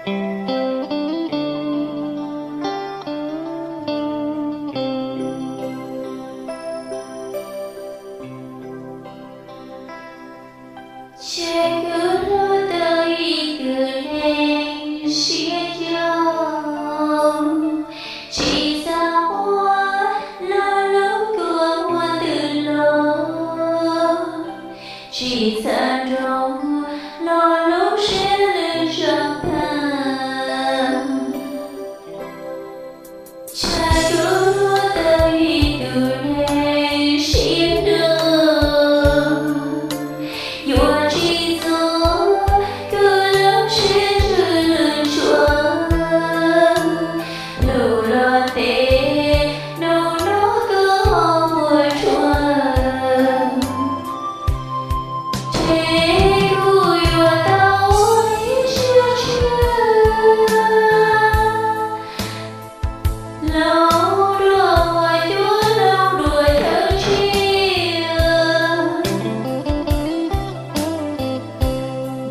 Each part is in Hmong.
Ces kuv hlub tau ib tug neeg siab zoo, tsis xav muaj lo lus kua muag twg los, tsis xav nrog lo lus siab lwj zoo tag. Ntshai kuv hlub tau ib tug neeg siab dub, yuav tsis txog kuv lub siab ntsws lwj tshua. Lus los ntev, hnub no kuv ho muaj tshua, ces kuv yuav tau ua ib siab tshiab. Los dua ua cuab, los dua chaw tshiab,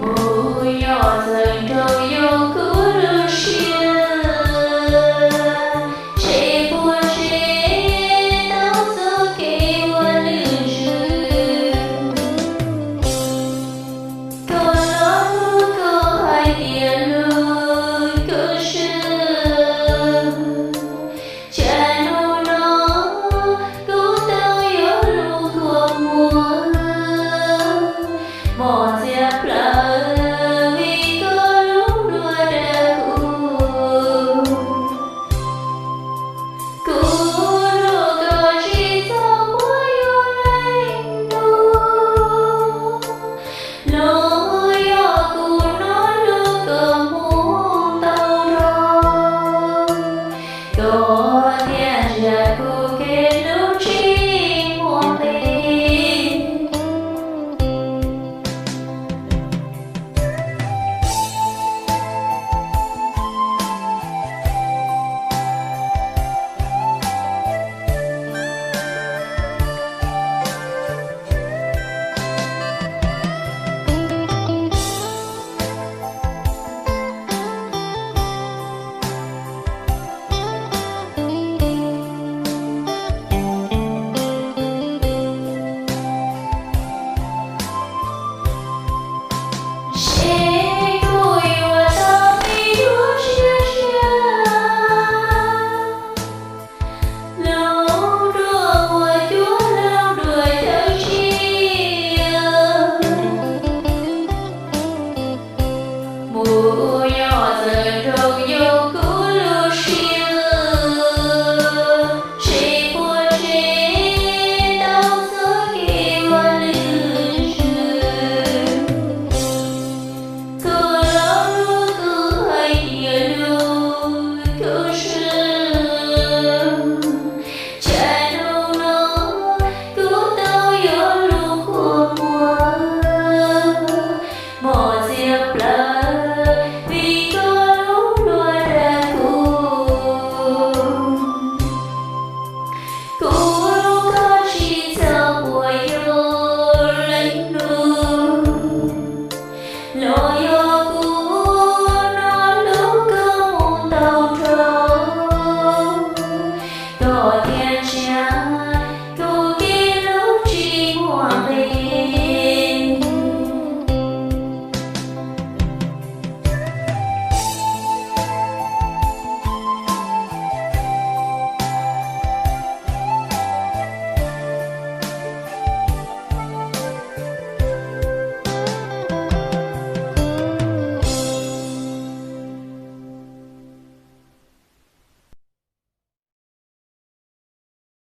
mus yos txawm nrog yus kuv lub siab, tsev puag tsev tau txoj kev ua lwj ntsws. Koj los hlub koj hais tias hlub kuv swb, cas hnub no kuv tau yuav hlub kua muag, mos txias plaws vim koj lub ntuj dag kuv. Kuv hlub koj tsis txog puas yuav leej nus, los yog kuv hnov hlub koj mus tau nrho, koj thiaj nrhiav kuv kev hlub tsis muaj nqis. Ntshe kuv yuav tau ib lub siab tshiab, los dua ua cuab, los dua chaw tshiab, mus yos txawm nrog yus